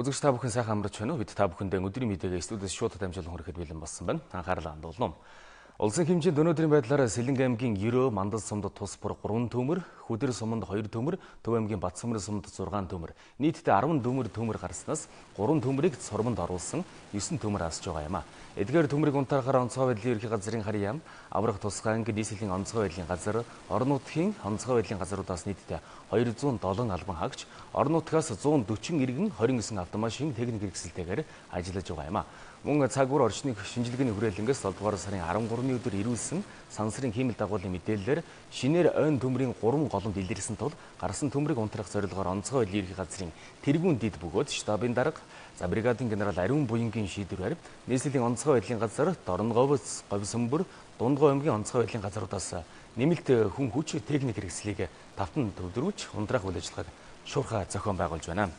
Үзэгч та бүхэн сайхан амарч байна уу? Бид та бүхэндээ өдрийн мэдээгээ студиэс шууд дамжуулан хүрэхэд бэлэн болсон байна. Анхаарлаа хандуулна. Улсын хэмжээнд өнөөдрийн байдлаар Сэлэнг аймгийн 90, Мандал сумд тус бүр 3 төмөр, Хүдэр суманд 2 төмөр, Төв аймгийн Батсүмэр сумд 6 төмөр, нийтдээ 14 төмөр гарснаас 3 төмрийг сурманд оруулсан 9 төмөр асж байгаа юм а. Эдгээр төмрийг унтраахаар онцгой байдлын ерхий газрын хар яам, аврах тусгай анги нийслэлийн онцгой байдлын газар, орон нутгийн онцгой байдлын газруудаас нийтдээ 207 албан хаагч, орон нутгаас 140 иргэн 29 автомашин техник хэрэгсэлтэйгээр ажиллаж байгаа юм а. Мөн цаг үр орчныг шинжилгээний хүрээлэнгээс 7 дугаар сарын 13-ны өдөр ирүүлсэн сансрын хиймэл дагуулын мэдээллээр шинээр ойн төмрийн 3 голомт илэрсэн тул гарсан төмрийг унтраах зорилгоор онцгой байдлын ерхий газрын тэргүүн дид бөгөөд штабын дарга за бригадын генерал Ариун Буянгийн шийдвэрээр нийслэлийн онцгой байдлын газар Дорноговь, Говьсөнбөр, Дундгой аймгийн онцгой байдлын газруудаас нэмэлт хүн хүч техник хэрэгслийг тавтан төвлөрүүлж унтраах үйл ажиллагааг шуурхай зохион байгуулж байна.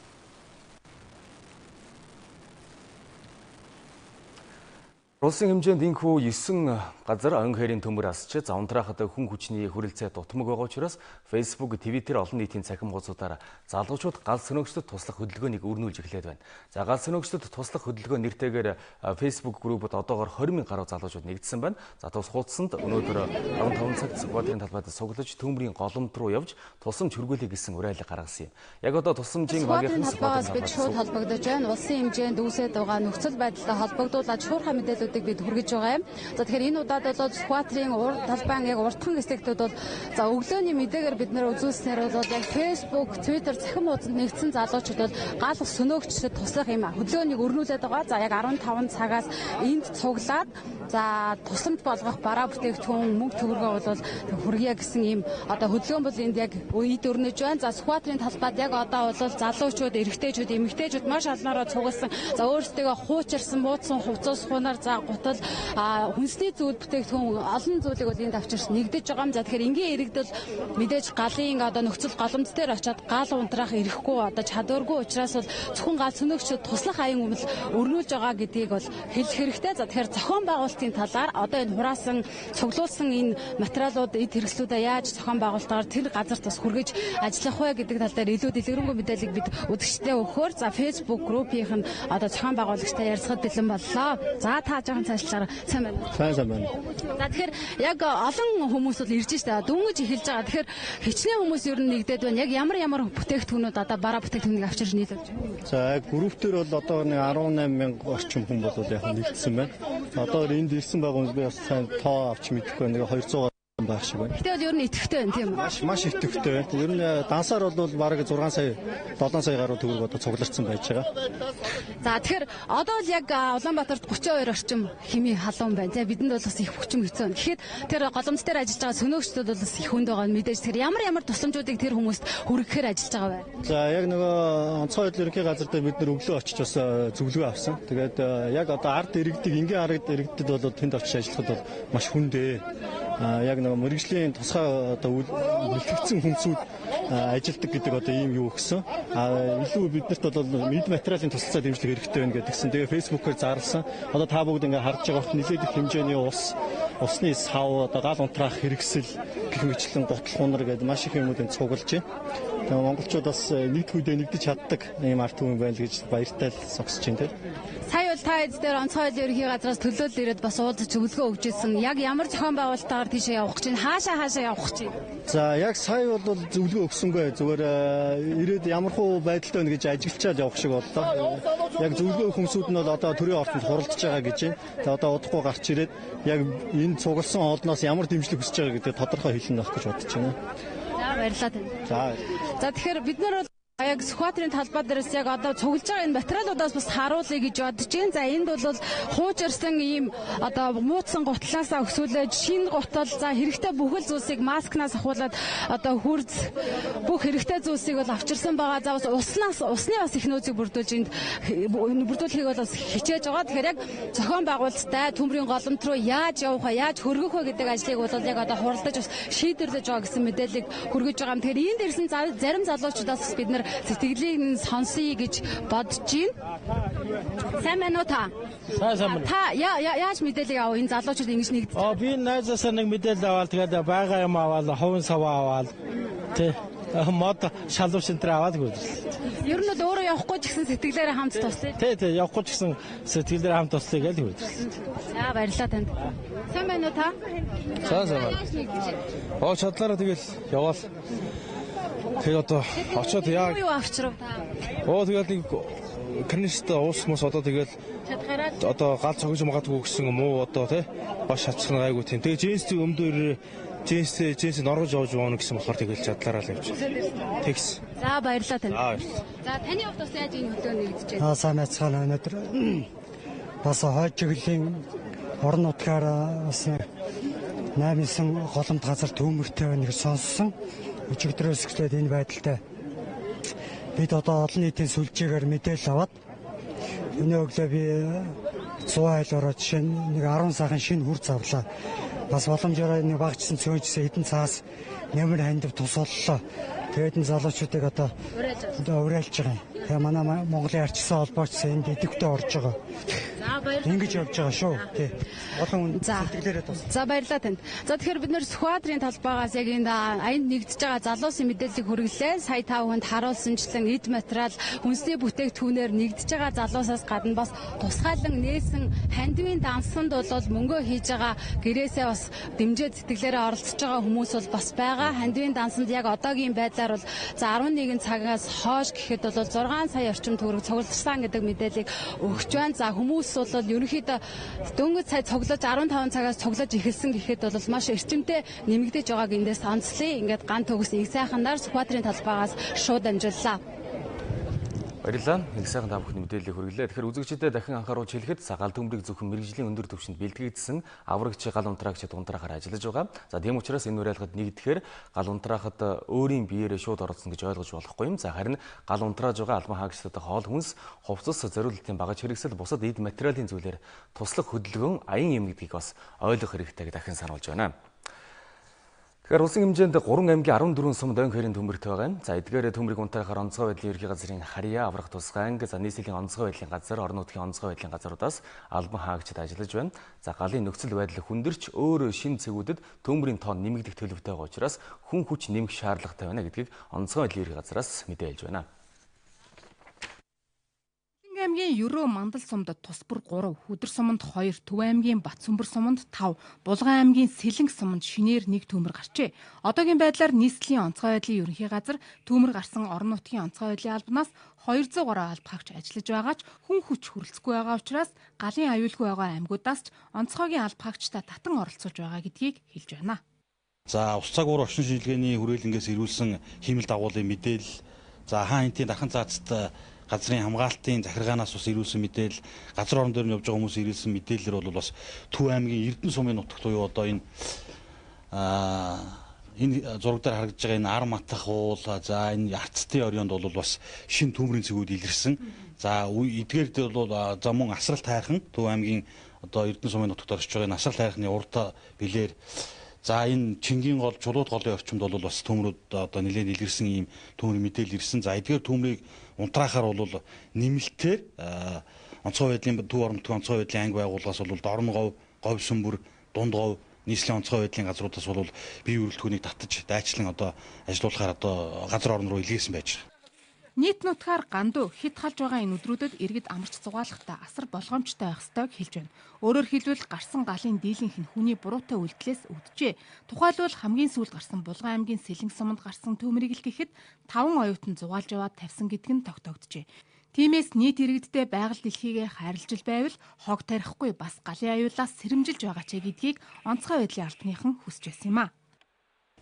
Улсын хэмжээнд энэхүү 9 газар он хэрийн төмөр асч за унтраахад хүн хүчний хүрэлцээ дутмаг байгаа учраас Facebook, Twitter олон нийтийн цахим хуудасуудаар залуучууд гал сөнөөгчдөд туслах хөдөлгөөнийг өрнүүлж эхлээд байна. За гал сөнөөгчдөд туслах хөдөлгөөн нэртэйгээр Facebook группд одоогоор 20 мянган гаруй залуучууд нэгдсэн байна. За тус хуудсанд өнөөдөр 15 цагт Сүхбаатарын талбайд суглаж төмрийн голомт руу явж тусламж хүргүүлэе гэсэн уриалга гаргасан юм. Яг одоо тусламжийн багийнхан Сүхбаатарын бид шууд холбогдож байна. Улсын хэмжээнд үүсээд байгаа нөхцөл байдалтай холбогдуулаад шуурхай мэдээллүүдийг бид хүргэж байгаа юм. За тэгэхээр энэ удаад бол Сүхбаатарын урд талбайн яг урдхан хэсэгтүүд бол за өглөөний мэдээгээр бид нэр үзүүлснээр бол яг Facebook, Twitter цахим хуудсанд нэгдсэн залуучууд бол гал сөнөөгчдөд туслах юм хөдөлгөөнийг өрнүүлээд байгаа. За яг 15 цагаас энд цуглаад за тусламж болгох бараа бүтээгдэхүүн мөнгө төгрөгөө бол хүргье гэсэн ийм одоо хөдөлгөөн бол энд яг эд өрнөж байна. За Сүхбаатарын талбайд яг одоо бол залуучууд, эрэгтэйчүүд, эмэгтэйчүүд маш олноороо цугласан. За өөрсдөө хуучирсан, муудсан хувцас хуунаар за гутал хүнсний зүйл бүтээгдэхүүн олон зүйлийг бол энд авчирч нэгдэж байгаа юм. За тэгэхээр энгийн иргэдэл мэдээж галын одоо нөхцөл голомт дээр очиад гал унтраах ирэхгүй одоо чадваргүй учраас бол зөвхөн гал сөнөөгчдөд туслах аян өмнө өрнүүлж байгаа гэдгийг бол хэлэх хэрэгтэй. За тэгэхээр зохион байгуулалтын талаар одоо энэ хураасан цуглуулсан энэ материалууд эд хэрэгслүүдээ яаж зохион байгуулалтаар тэр газарт бас хүргэж ажиллах вэ гэдэг тал дээр илүү дэлгэрэнгүй мэдээллийг бид үзэгчдээ өгөхөөр за Facebook группийнх нь одоо зохион байгуулагчтай ярилцахад бэлэн боллоо. За та жоохон цаашлаараа сайн байна уу? Сайн байна. За тэгэхээр яг олон хүмүүс бол ирж штэ дөнгөж эхэлж байгаа. Тэгэхээр хичнээн хүмүүс ер нь нэгдээд байна. Яг ямар ямар бүтээгдэхүүнүүд одоо бараа бүтээгдэхүүнийг авчирч нийлүүлж байна? За яг групп дээр бол одоо нэг 18 мянга орчим хүн бол яг нэгдсэн байна. Одоо энд ирсэн байгаа хүмүүс би бас сайн тоо авч мэдэхгүй нэг 200 байх шиг байна. Гэтэ бол ер нь идэвхтэй байна тийм үү? Маш идэвхтэй байна. Ер нь дансаар бол бараг 6 сая 7 сая гаруй төгрөг одоо цугларсан байж байгаа. За тэгэхээр одоо л яг Улаанбаатарт 32 орчим химийн халуун байна. Тэгээ бидэнд бол бас их хүчин хэцүү байна. Тэгэхэд тэр голомт дээр ажиллаж байгаа сөнөөгчдөд бол бас их хүнд байгаа нь мэдээж. Тэгэхээр ямар ямар тусламжуудыг тэр хүмүүст хүргэхээр ажиллаж байгаа вэ? За яг нөгөө онцгой байдлын ерөнхий газар дээр бид нөр өглөө очиж бас зөвлөгөө авсан. Тэгээд яг одоо ард иргэдийг энгийн ард иргэдэд бол тэнд очиж ажиллахад бол маш хүндээ. Яг нөгөө мэргэжлийн тусгай одоо бэлтгэгдсэн хүмүүсүүд ажилтдаг гэдэг одоо ийм юу өгсөн. Илүү биднэрт бол мэд материалын тусалцаа дэмжлэг хэрэгтэй байна гэдгсэн. Тэгээ Facebook-оор зарласан. Одоо та бүгд ингээ харж байгаа бох нэлээд их хэмжээний ус, усны сав, одоо гал унтраах хэрэгсэл гэх мэтлэн гутал хунар гэдэг маш их юмнуудыг цуглаж байна. Тэгээ монголчууд бас нэгд үедээ нэгдэж чаддаг ийм ард түмэн байна л гэж баяртай л зогсож байна. Сая бол та эд дээр онцгой байдлын ерөнхий газраас төлөөлөл ирээд бас уулзаж зөвлөгөө өгч ирсэн. Яг ямар зохион байгуулалтаар тийшээ явах гэж байна? Хаашаа явах гэж байна? За яг сая бол зөвлөгөө өгсөнгүй. Зүгээр ирээд ямар хуу байдалтай байна гэж ажиглачаад явах шиг боллоо. Яг зөвлөгөө өгөх хүмүүсүүд нь бол одоо төрийн ортонд хуралдаж байгаа гэж байна. Тэгээ одоо удахгүй гарч ирээд яг энэ цугласан олноос ямар дэмжлэг хүсэж байгаа гэдгийг тодорхой хэлнэ байх гэж бодож байна. За баярлалаа танд. За тэгэхээр бид нар бол яг Сүхбаатарын талбай дээрээс яг одоо цуглаж байгаа энэ материалуудаас бас харуулъя гэж бодож байна. За энд бол хуучирсан ийм одоо муудсан гутлаасаа өсвөлээд шинэ гутал за хэрэгтэй бүхэл зүйлсийг маскнаас ахуулаад одоо хүрз бүх хэрэгтэй зүйлсийг бол авчирсан байгаа. За бас усны бас их нөөцийг бүрдүүлж энд бүрдүүлэхийг бол бас хичээж байгаа. Тэгэхээр яг зохион байгуулалттай төмрийн голомт руу яаж явах вэ, яаж хөргөх вэ гэдэг ажлыг бол яг одоо хуралдаж бас шийдвэрлэж байгаа гэсэн мэдээллийг хүргэж байгаа юм. Тэгэхээр энд ирсэн зарим залуучуудаас бид нар сэтгэлийг нь сонсъё гэж бодож байна. Сайн байна уу та? Сайн байна. Та яаж мэдээлэл авав? Энэ залуучууд ингэж нэгдсэн. Би найзаасаа нэг мэдээлэл аваад тэгээд байгаа юм аваад, хувин саваа аваад тий. Мод шалуу шинтер аваад хүрдэлээ. Ер нь бол өөрөө явахгүй ч гэсэн сэтгэлээрээ хамт туслая. Тий, явахгүй ч гэсэн сэтгэлээрээ хамт туслая гэж хүрдэлээ. За баярлалаа танд. Сайн байна уу та? Сайн байна. Оо чадлаараа тэгэл яваал. Тэгээд одоо очоод яг юу авчрав та? Оо тэгэл нэг канист уус мус одоо тэгэл одоо гал цогж магадгүй гэсэн муу одоо тий бас шатчих нь гайгүй тийм. Тэгээ джинс өмдөр джинс норгож явж явна гэсэн болохоор тэгэл чадлаараа л явж. Тэгс. За баярлалаа танд. За таны хувьд бас яаж энэ хөдөө нэгдэж байна? Аа сайн байцгаана өнөөдөр бас хойд чиглэлийн орон нутгаар бас 8-9 голомт газар төмөртэй байна гэж сонссон. Өчигдрөөс эхлээд энэ байдалтай бид одоо олон нийтийн сүлжээгээр мэдээлэл аваад өнөө өглөө би 100 айл ороод жишээ нь нэг 10 сайхан шинэ хүрц авлаа. Бас боломжоор нэг багчсан цөөнчсөн хэдэн цаас нэмэр хандив тусууллаа. Тэгээд энэ залуучуудыг одоо уриалж байгаа юм. Тэгээ манай Монголын арчсан холбооч энд идэвхтэй орж байгаа. За баярлалаа. Ингэж явж байгаа шүү. Тий. Олон хүн сэтгэлээрээ тус. За баярлалаа танд. За тэгэхээр бид нэр Сүхбаатарын талбайгаас яг энэ аянд нэгдэж байгаа залуусын мэдээллийг хүргэлээ. Сая та бүхэнд харуулсанчлан эд материал хүнсний бүтээгдэхүүнээр нэгдэж байгаа залуусаас гадна бас тусгайлан нээсэн хандивын дансанд бол мөнгөө хийж байгаа гэрээсээ бас дэмжиж сэтгэлээрээ оролцож байгаа хүмүүс бол бас байгаа. Хандивын дансанд яг одоогийн байдлаар бол за 11 цагаас хойш гэхэд бол 6 сая орчим төгрөг цугласан гэдэг мэдээллийг өгч байна. За хүмүүс бол ерөнхийдөө дөнгөж сая цуглаж 15 цагаас цуглаж эхэлсэн гэхэд бол маш эрчимтэй нэмэгдэж байгааг эндээс онцлоё. Ингээд ган төгс их сайханаар Сүхбаатарын талбайгаас шууд амжууллаа. Баярлалаа. Их сайхан та бүхний мэдээллийг хүргэлээ. Тэгэхээр үзэгчдэд дахин анхааруулж хэлэхэд гал төмрийг зөвхөн мэргэжлийн өндөр түвшинд бэлтгэгдсэн аврагч гал унтраагчид унтраахаар ажиллаж байгаа. За тийм учраас энэ уриалгад нэгдэхээр гал унтраахад өөрийн биеэрээ шууд оролцсон гэж ойлгож болохгүй юм. За харин гал унтрааж байгаа албан хаагчдад хоол хүнс, хувцас, зориулалтын багаж хэрэгсэл, бусад эд материалын зүйлээр туслах хөдөлгөөн аян юм гэдгийг бас ойлгох хэрэгтэй дахин сануулж байна. Тэгэхээр улсын хэмжээнд 3 аймгийн 14 сумд онь хэрийн төмөртэй байгаа юм. За эдгээр төмрийг унтраахаар онцгой байдлын ерхий газрын харьяа, аврах тусгай анги, за нийслэлийн онцгой байдлын газар, орон нутгийн онцгой байдлын газруудаас албан хаагчид ажиллаж байна. За галын нөхцөл байдал хүндэрч өөр шин цэгүүдэд төмрийн тоон нэмэгдэх төлөвтэй байгаа учраас хүн хүч нэмэх шаардлагатай байна гэдгийг онцгой байдлын ерхий газраас мэдээлж байна. Аймгийн Ерөө Мандал сумд тус бүр 3, Хүдэр суманд 2, Төв аймгийн Батсүмбэр суманд 5, Булган аймгийн Сэлэнг суманд шинээр 1 төмөр гарчээ. Одоогийн байдлаар нийслэлийн онцгой байдлын ерөнхий газар төмөр гарсан орон нутгийн онцгой байдлын албанаас 200 гаруй алба хаагч ажиллаж байгаа ч хүн хүч хүрэлцэхгүй байгаа учраас галын аюулгүй байгаа аймагудаас ч онцгойгийн алба хаагчтай татан оролцуулж байгаа гэдгийг хэлж байна. За ус цаг уур орчин шинжилгээний хүрээлэнгээс ирүүлсэн хиймэл дагуулын мэдээлэл, за хаан хэнтийн дархан заацт газрын хамгаалтын захиргаанаас бас ирүүлсэн мэдээлэл, газар орон дээр нь явж байгаа хүмүүс ирүүлсэн мэдээлэлэр бол бас Төв аймгийн Эрдэнэ сумын нутагт буюу одоо энэ энэ зураг дээр харагдаж байгаа энэ Ар Матах уул, за энэ Арцтын орионд бол бас шин төмрийн цэгүүд илэрсэн. За эдгээр бол за мөн асрал тайрхан Төв аймгийн одоо Эрдэнэ сумын нутагт оршиж байгаа энэ асрал тайрхны урд билээр за энэ Чингийн гол, Чулууд голын орчимд бол бас төмрүүд одоо нэлээд илэрсэн ийм төмрийн мэдээлэл ирсэн. За эдгээр төмрийг унтраахаар бол нэмэлтээр онцгой байдлын Төв орон нутгийн онцгой байдлын анги байгууллагаас бол Дорноговь, Говь Сүмбэр, Дунд Говь, нийслэлийн онцгой байдлын газруудаас бол бие өрөлдөхүүнийг татаж дайчлан одоо ажилуулахаар одоо газар орон руу илгээсэн байж байгаа. Нийт нутгаар гандуу хит халж байгаа энэ өдрүүдэд иргэд амарч зугаалахдаа асар болгоомжтой байх ёстойг хэлж байна. Өөрөөр хэлбэл гарсан галын дийлэнх нь хүний буруутай үйлдэлээс үүдчээ. Тухайлбал хамгийн сүүлд гарсан Булган аймгийн Сэлэнг суманд гарсан төмрийг л гэхэд 5 оюутан зугаалж яваад тавьсан гэдг нь тогтоогджээ. Тиймээс нийт иргэдтэй байгаль дэлхийгээ хайрлаж байвал хог тарихгүй бас галын аюулаас сэрэмжилж байгаа ч гэдгийг онцгой байдлын албаныхан хүсэж байсан юм а.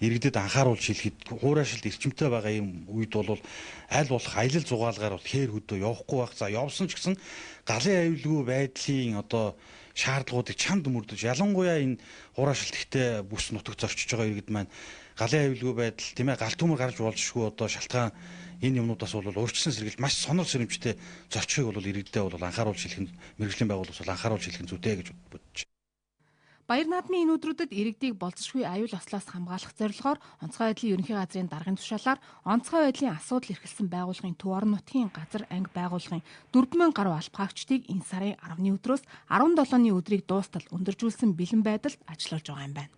Иргэдэд анхааруулж хэлэхэд хуурайшилт эрчимтэй байгаа юм үед бол аль болох аялал зугаалгаар бол хээр хөдөө явахгүй байх. За явсан ч гэсэн галын аюулгүй байдлын одоо шаардлагуудыг чанд мөрдөж, ялангуяа энэ хуурайшилт ихтэй бүс нутагт зорчиж байгаа иргэд маань галын аюулгүй байдал, тийм ээ, гал төмөр гарч болжшгүй одоо шалтгаан энэ юмнуудаас бол урьдчилан сэргийлж маш сонор сэрэмжтэй зорчихыг бол иргэдэд бол анхааруулж хэлэх нь мэргэжлийн байгууллагаас бол анхааруулж хэлэх нь зүйтэй гэж бодож. Баяр наадмын энэ өдрүүдэд иргэдийг болзошгүй аюул ослоос хамгаалах зорилгоор онцгой байдлын ерөнхий газрын даргын тушаалаар онцгой байдлын асуудал эрхэлсэн байгууллагын Төв орон нутгийн газар анги байгууллагын 4000 гаруй алба хаагчдыг энэ сарын 10-ны өдрөөс 17-ны өдрийг дуустал өндөржүүлсэн бэлэн байдалд ажиллуулж байгаа юм байна.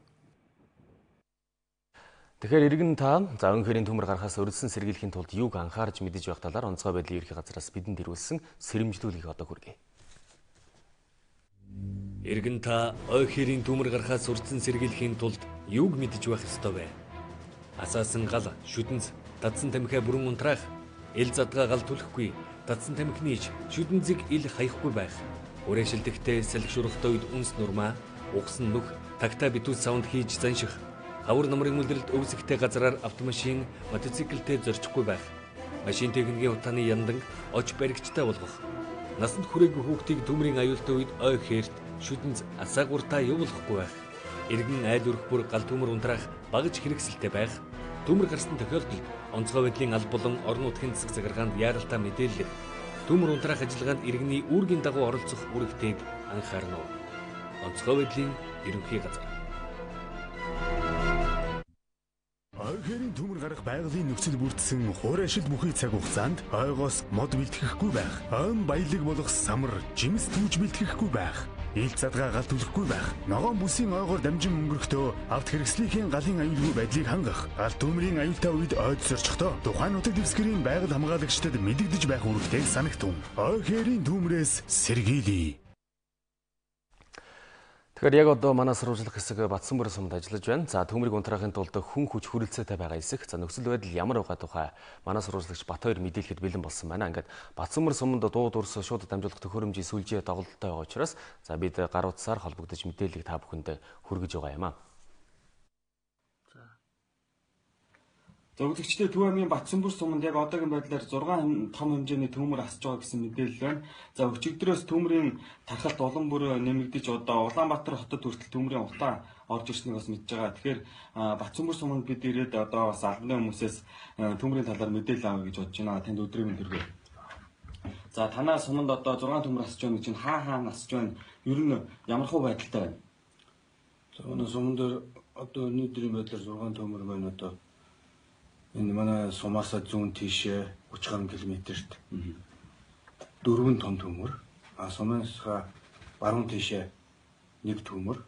Тэгэхээр иргэн та за өнхөрийн төмөр гарахаас өрдсөн сэргийлэхийн тулд юуг анхаарч мэдэж байх талаар онцгой байдлын ерхий газраас бидэнд ирүүлсэн сэрэмжлүүлгийг одоо хүргэе. Иргэн та ой хэрийн төмөр гарахаас өрдсөн сэргийлэхийн тулд юуг мэдэж байх ёстой вэ? Асаасан гал, шүдэнц, дадсан тамхи бүрэн унтраах, ил задгаа гал түлхэхгүй, дадсан тамхины ич, шүдэнцэг ил хаяхгүй байх. Үрээшилдэхдээ салхи шургатай үед үнс нурмаа, угсан нүх, тагтаа битүүс савнд хийж занших. Хавар номрын үлрэлт өвсөгтэй газраар автомашин, мотоциклтэй зорчихгүй байх. Машин техникийн утааны яндан оч баригчтай болгох. Насанд хүрээгүй хүүхдийг төмрийн аюултай үед ой хээрт, шүдэнц асаагууртаа явуулахгүй байх. Иргэн айл өрх бүр гал төмөр унтраах багаж хэрэгсэлтэй байх. Төмөр гарсан тохиолдолд онцгой байдлын аль болон орон нутгийн засаг захиргаанд яаралтай мэдээллэх. Төмөр унтраах ажиллагаанд иргэний үүргийн дагуу оролцох үүрэгтэйг анхаарна. Онцгой байдлын ерөнхий газар. Ойхэрийн төмөр гарах байгалийн нөхцөл бүрдсэн хуур ашил бүхий цаг хугацаанд ойгоос мод бэлтгэхгүй байх, ойн баялаг болох самар, жимс түүж бэлтгэхгүй байх, ил задгаа гал түлхэхгүй байх, ногоон бүсийн ойгоор дамжин өнгөрөхдөө авт хэрэгслийнхэн галын аюулгүй байдлыг хангах, гал төмрийн аюултай үед ойд зорчихдоо тухайн нутаг дэвсгэрийн байгаль хамгаалагчдад мэдэгдэж байх үүрэгтэйг санагтун. Ойхэрийн төмрөөс сэргийлье. Тэгэхээр яг одоо манай сурвалжлах хэсэг Батсанбөр сумд ажиллаж байна. За төмрийг унтраахын тулд хүн хүч хүрэлцээтэй байгаа хэсэг. За нөхцөл байдал ямар байгаа тухай манай сурвалжлагч Батхоёр мэдээлэхэд бэлэн болсон байна. Ингээд Батсанбөр суманд дуу дүрс шууд дамжуулах төхөөрөмжийн сүлжээ доголдолтой байгаа учраас за бид гар утсаар холбогдож мэдээллийг та бүхэнд хүргэж байгаа юм аа. Зөвлөгчдөө Төв аймгийн Батсанбөр суманд яг одоогийн байдлаар 6 том хэмжээний төмөр асж байгаа гэсэн мэдээлэл байна. За өчигдрөөс төмрийн тархалт улам бүр нэмэгдэж одоо Улаанбаатар хотод хүртэл төмрийн утаа орж ирснийг бас мэдж байгаа. Тэгэхээр Батсанбөр суманд бид ирээд одоо бас албаны хүмүүсээс төмрийн талаар мэдээлэл авъя гэж бодож байна. Танд өдрийн мэнд хүргэе. За танаа суманд одоо 6 төмөр асж байна гэж чинь хаа хаа асж байна? Ер нь ямар хуу байдалтай байна? За манай суманд дээр одоо өнөөдрийн байдлаар 6 төмөр байна одоо. Энэ манай сумаасаа зүүн тийшээ 30 гаруй километрт 4 том төмөр, а сумаасаа баруун тийшээ 1 төмөр,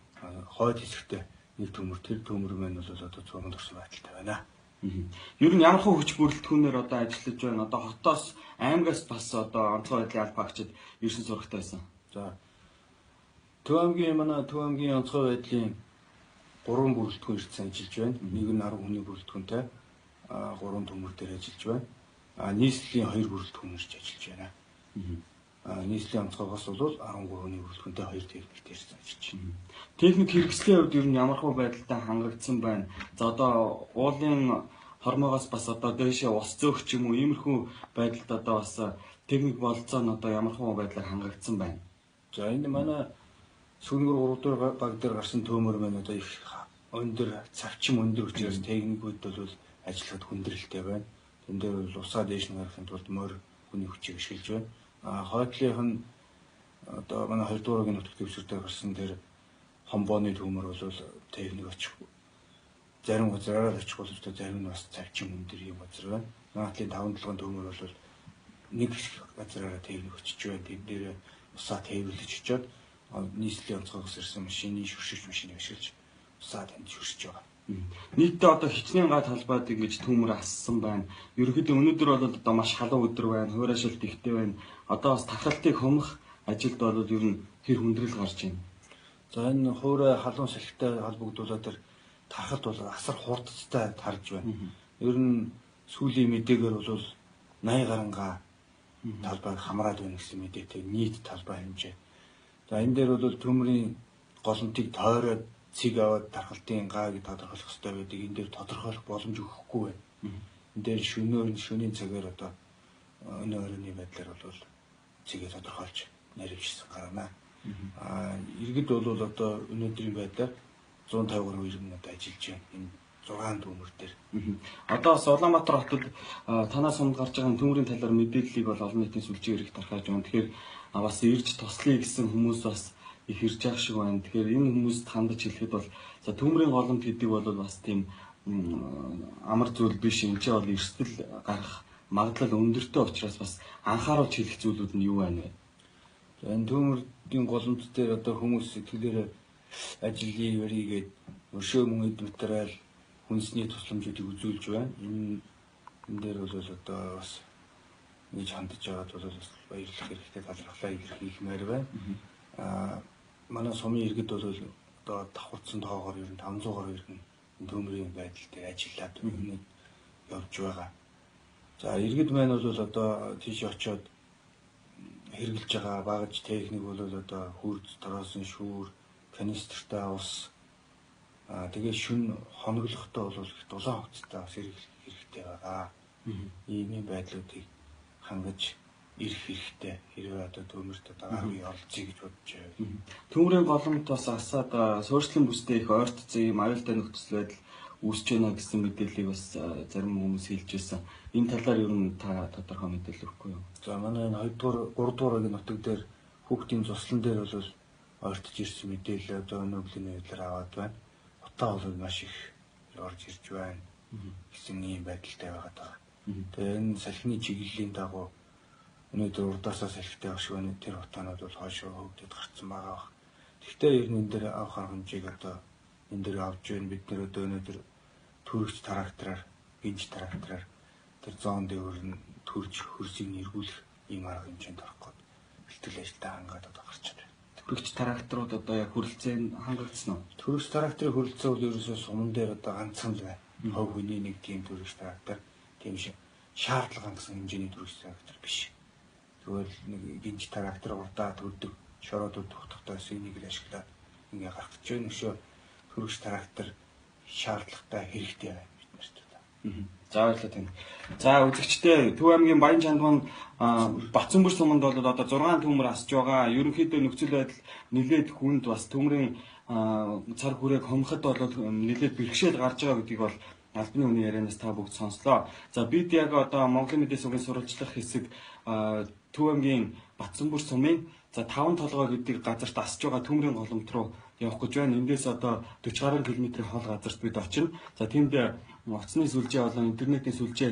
хойд хэсэгтээ 1 төмөр, тэр төмөр маань бол одоо 100 орсон байдалтай байна. Ер нь ямар хөө хүч бүрэлдэхүүнээр одоо ажиллаж байна? Одоо хотоос, аймгаас бас одоо онцгой байдлын аль багчид ирсэн сурагтай байсан. За Төв аймгийн манай Төв аймгийн онцгой байдлын 3 бүрэлдэхүүн ирсэн ажиллаж байна. Нэг нь 10 хүний бүрэлдэхүүнтэй 3 төмөр дээр ажиллаж байна. А нийслэлийн 2 бүрэлдэхүүн ирж ажиллаж байна. А нийслэлийн онцгойгоос бол 13 хүний бүрэлдэхүүнтэй 2 техник ирсэн ажиллаж байна. Техник хэрэгслийн хувьд ер нь ямар хөө байдалтай хангагдсан байна? За одоо уулын хормоогоос бас одоо дээшээ ус зөөх ч юм уу иймэрхүү байдалд одоо бас техник бололцоо нь одоо ямар хөө байдлаар хангагдсан байна? За энэ манай Сүнгэр 3 дугаар баг дээр гарсан төмөр маань одоо их өндөр цавчим өндөр учраас техникүүд бол ажиллахад хүндрэлтэй байна. Тэн дээр бол усаа дээш нь гаргахын тулд морь хүний хүчийг ашиглаж байна. А хойдлынх нь одоо манай 2 дугаар багийн нутаг дэвсгэр дээр гарсан тэр хомбооны төмөр бол техник очих зарим газраараа очих боломжтой, зарим нь бас цавчин өндөр юм газар байна. Наадлын 5 долгоон төмөр бол нэг газраараа техник очиж байна. Тэн дээр усаа тээвэрлэж очиод нийслэлийн онцгойгоос ирсэн машины шүршигч машиныг ашиглаж усаа танд шүршиж байгаа. Нийтдээ одоо хичнээн гай талбайд ингэж төмөр ассан байна. Ерөнхийдөө өнөөдөр бол одоо маш халуун өдөр байна, хуурайшилт ихтэй байна. Одоо бас тархалтыг хумах ажилд бол ер нь хэр хүндрэл гарч байна. За энэ хуурай халуун салхитай холбогдуулаад тэр тархалт бол асар хурдтай тарж байна. Ер нь сүүлийн мэдээгээр бол 80 гарангаа талбайг хамраад байна гэсэн мэдээтэй нийт талбай хэмжээ. За энэ дээр бол төмрийн голомтыг тойроод цэг аваад тархалтын гааг тодорхойлох хэрэгтэй байдаг. Энэ дээр тодорхойлох боломж өгөхгүй байна. Энэ дээр шөнөөр шөнийн цагаар одоо өнөө оройн байдлаар бол цэгээ тодорхойлж наривчсан гарна. Аа иргэд бол одоо өнөөдрийн байдлаар 150 гаруй иргэн одоо ажиллаж байна. Энэ 6 төмөр дээр. Одоо бас Улаанбаатар хотод танаа сумд гарч байгаа төмрийн талаар мэдээллийг бол олон нийтийн сүлжээ эрэх тархааж байна. Тэгэхээр бас ирж туслая гэсэн хүмүүс бас их ирж байгаа шиг байна. Тэгэхээр энэ хүмүүст хандаж хэлэхэд бол за төмрийн голомт гэдэг бол бас тийм амар зүйл биш. Энд чинь бол эрсдэл гарах магадлал өндөртэй учраас бас анхааруулж хэлэх зүйлүүд нь юу байна вэ? За энэ төмрийн голомт дээр одоо хүмүүс сэтгэлээр ажиллая яригээд өшөө мөнгөд материал Хүнсний тусламжуудыг үзүүлж байна. Энэ дээр бол одоо бас ингэж хандж байгаад бол бас баярлах хэрэгтэй, талархлаа илэрхийлмээр байна. Манай сумын иргэд бол одоо давхарцсан тоогоор ер нь 500 гаруй иргэн төмрийн байдал дээр ажиллаад явж байгаа. За иргэд маань бол одоо тийш очиод хэрэгжилж байгаа багаж техник бол одоо хүрд, тороосон шүүр, канистртай ус, тэгээ шүн хоноглохдоо бол их дулаан хувцастай бас хэрэгтэй байгаа. Ийм байдлуудыг хангаж ирэх хэрэгтэй. Хэрвээ одоо төмөрт одоо арвын оролцъё гэж бодож байна. Төмрийн голомт бас асаад суурьшлийн бүстэй их ойртцсон ийм аюултай нөхцөл байдал үүсэж байна гэсэн мэдээллийг бас зарим хүмүүс хэлж байсан. Энэ талаар ер нь та тодорхой мэдээлэл өгөхгүй юу? За манай энэ 2 дугаар 3 дугаар ангийн нутаг дээр хүүхдийн зуслан дээр бол ойртож ирсэн мэдээлэл одоо өнөөглөний байдлаар аваад байна. Утаа бол маш их орж ирж байна гэсэн ийм байдалтай байгаа даа. Тэгээ энэ салхины чиглэлийн дагуу өнөөдөр урдаасаа салхитай байх шиг байна. Тэр утаанууд бол хойшоо хөгдөд гарцсан байгаа бах. Гэхдээ ер нь энэ дээр авах арга хэмжээг одоо энэ дээр авч байна. Бид нэр одоо өнөөдөр төрөгч трактораар, гинж трактораар тэр зоон дээгүүр нь төрж хөрсийг нэргүүлэх ийм арга хэмжээнд орох гээд бэлтгэл ажилдаа хангаад одоо гарч байна. Төрөгч тракторууд одоо яг хүрэлцээнд хангагдсан уу? Төрөгч тракторын хүрэлцээ бол ерөөсөө суман дээр одоо ганцхан л байна. Хов хүний нэг тийм төрөгч трактор, тийм шаардлага хангасан хэмжээний төрөгч трактор биш. Тэгвэл нэг гинж трактор урдаа төрдөг, шороо төрдөг утгатай энийг л ашиглаад ингээ гарах гэж байна. Өшөө төрөгч трактор шаардлагатай хэрэгтэй байна бид нарт. За баярлалаа танд. За үзэгчдээ Төв аймгийн Баян Чандван Батсүмбэр суманд бол одоо 6 төмөр асж байгаа. Ерөнхийдөө нөхцөл байдал нэлээд хүнд бас төмрийн цар хүрээг хомход бол нэлээд бэрхшээл гарч байгаа гэдгийг бол албаны хүний ярианаас та бүгд сонслоо. За бид яг одоо Монголын мэдээ сувгийн сурвалжлах хэсэг Төв аймгийн Батсүмбэр сумын за 5 толгой гэдэг газарт асж байгаа төмрийн голомт руу явах гэж байна. Эндээс одоо 40 гаруй километрийн хол газарт бид очино. За тэнд утасны сүлжээ болон интернетийн сүлжээ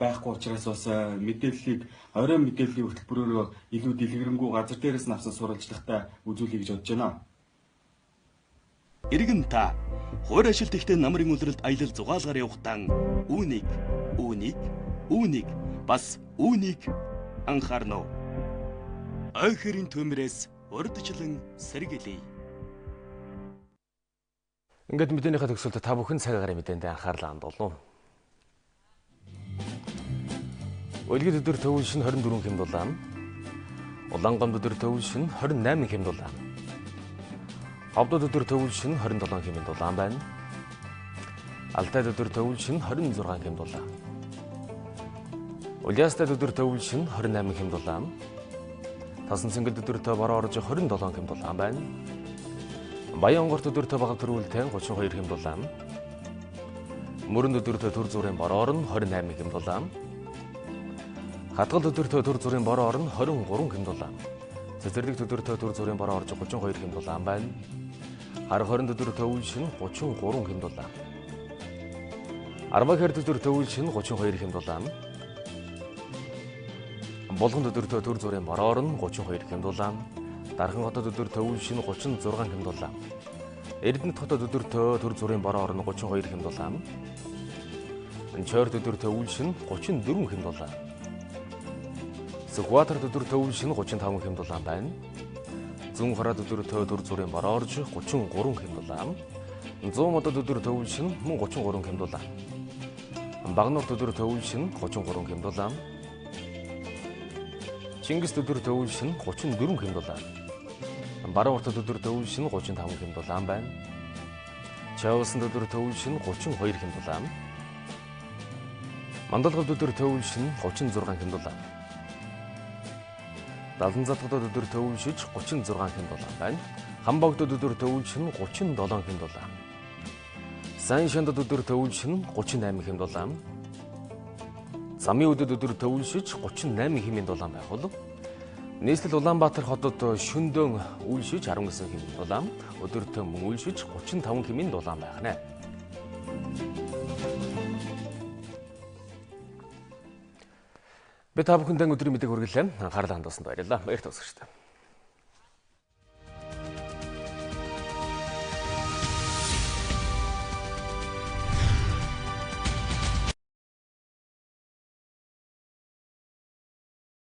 байхгүй учраас бас мэдээллийг оройн мэдээллийн хөтөлбөрөөрөө илүү дэлгэрэнгүй газар дээрээс нь авсан сурвалжлагатай үзүүлье гэж бодож байна. Иргэн та хуур ашил тэгтээ намрын үлрэлт аялал зугаалгаар явахтаа үүнийг үүнийг бас үүнийг анхаарна уу? Ойхөрийн төмрөөс урдчлан сэргэлээ. Ингээд мэдээнийхээ төгсөлд та бүхэн цаг агаарын мэдээнд анхаарлаа хандуулна. Өлгөд өдөр төвлөш нь 24 хэм дулаан. Улаангамд өдөр төвлөш нь 28 хэм дулаан. Ховдод өдөр төвлөш нь 27 хэм дулаан байна. Алтайд өдөр төвлөш нь 26 хэм дулаан. Улиастад өдөр төвлөш нь 28 хэм дулаан. Тасан цэнгэлд өдөртөө бороо орж 27 хэм дулаан байна. Баян онгорт өдөртөө бага төрүүлтэй 32 хэм дулаан. Мөрөнд өдөртөө төр зүрийн бороо орно 28 хэм дулаан. Хатгалд өдөртөө төр зүрийн бороо орно 23 хэм дулаан. Цэцэрлэгт өдөртөө төр зүрийн бороо орж 32 хэм дулаан байна. Хар 20 өдөртөө үл шин 33 хэм дулаан. Арваг хэрд өдөртөө үл шин 32 хэм дулаан. Булганд өдөртөө төр зүрийн бороо орно 32 хэм дулаан. Дархан хотод өдөртөө үл шин 36 хэм дулаан. Эрдэнэт хотод өдөртөө төр зүрийн бороо орно 32 хэм дулаан. Чойрт өдөртөө үл шин 34 хэм дулаан. Сүхбаатарт өдөртөө үл шин 35 хэм дулаан байна. Зүүн хараад өдөртөө төр зүрийн бороо орж 33 хэм дулаан. Зуун модод өдөртөө үл шин мөн 33 хэм дулаан. Багнуурт өдөртөө үл шин 33 хэм дулаан. Чингис өдөртөө үл шин 34 хэм дулаан. Баруун уртад өдөртөө үл шин 35 хэм дулаан байна. Чаавсанд өдөртөө үл шин 32 хэм дулаан. Мандалгалд өдөртөө үл шин 36 хэм дулаан. Далан залгадад өдөртөө үл шиж 36 хэм дулаан байна. Хамбогдод өдөртөө үл шин 37 хэм дулаан. Сайн шандад өдөртөө үл шин 38 хэм дулаан. Замын өдөд өдөртөө үл шиж 38 хэмийн дулаан байх болов. Нийслэл Улаанбаатар хотод шөндөөн үл шиж 19 хэмийн дулаан, өдөртөө мөн үл шиж 35 хэмийн дулаан байх нэ. Би та бүхэндээ өдрийн мэдээг хүргэлээ. Анхаарлаа хандуулсанд баярлалаа. Баяртай үзэгчдээ.